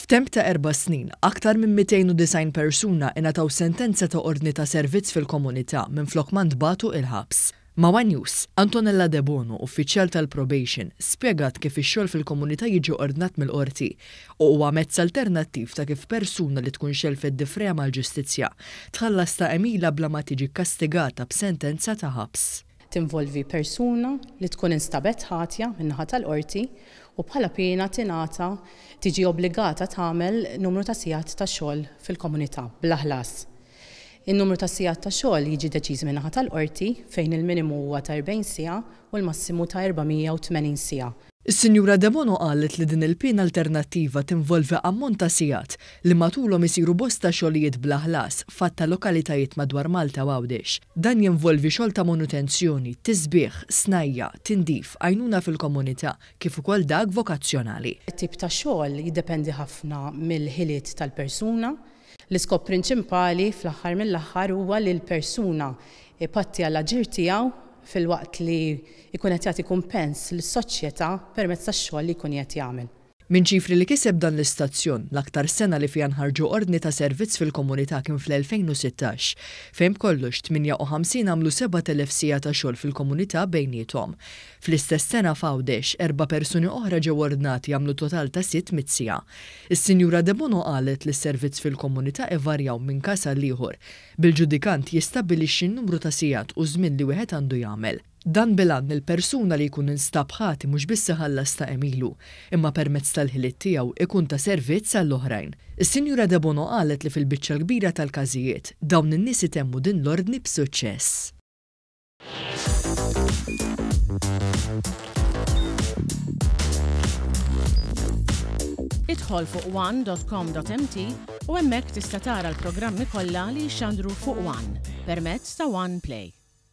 F'temp ta' erba' snin, aktar minn 290 persuna ingħataw sentenza ta' ordni ta' servizz fil-komunità minflok ma ntbagħtu il-ħabs. Ma' one News, Antonella Debono, uffiċjal tal-probation, spjegat kif ix-xogħol fil-komunità jiġi ordnat mill-qorti u huwa mezz alternattiv ta' kif persuna li tkun xelfet difrejha mal-ġustizzja tħallas ta' għemilha bla ma tiġi kkastigata b'sentenza ta' ħabs. Tinvolvi persuna li tkun instabet ħatja min-naħa tal-qorti u bħala piena tingħata tiġi obbligata tagħmel numru ta' sigħat ta' xogħol fil-komunità bla ħlas. In-numru ta' sigħat ta' xogħol jiġi deċiż min-naħa tal-qorti fejn il-minimu huwa ta' 40 siegħa u l-massimu ta' 480 siegħa. Is-Sinjura Debono qalet li din il-piena alternattiva tinvolvi ammont ta' sigħat li matulhom isiru bosta xogħlijiet bla ħlas f'għadd ta' lokalitajiet madwar Malta u Għawdex. Dan jinvolvi xogħol ta' manutenzjoni, tisbiħ, snajja', tindif, għajnuna fil-komunità kif ukoll dak vokazzjonali. It-tip ta' xogħol jiddependi ħafna mill-ħiliet tal-persuna. L-iskop prinċinpali fl-aħħar mill-aħħar huwa li l-persuna jpatti għall-aġir tiegħu filwaqt li jkun qed jagħti kumpens lis-soċjetà permezz tax-xogħol li jkun qiegħed jagħmel. Minn ċifri li kiseb dan l-istazzjon, l-aktar sena li fiha nħarġu ordni ta' servizz fil-komunità kien fl-2016, fejn b'kollox 58 għamlu 7,000 siegħa ta' xogħol fil-komunità bejniethom. Fl-istess sena f'Għawdex, erba' persuni oħra ġew ordnati jagħmlu total ta' 600 siegħa. Is-Sinjura Debono qalet li s-servizz fil-komunità ivarjaw minn każ għal ieħor, bil-ġudikant jistabbilixxi n-numru ta' sigħat u żmien li wieħed għandu jagħmel. Dan bil-għan li l-persuna li jkun instab ħati mhux biss iħallas ta' għemilu, imma permezz tal-ħiliet tiegħu ikun ta' servizz għall-oħrajn. Is-Sinjura Debono qalet li fil-biċċa l-kbira tal-każijiet, dawn in-nies itemmu din l-ordni b'suċċess. Idħol fuq one.com.mt u hemmhekk tista' tara l-programmi kollha li jixxandru fuq One permezz ta' One Play.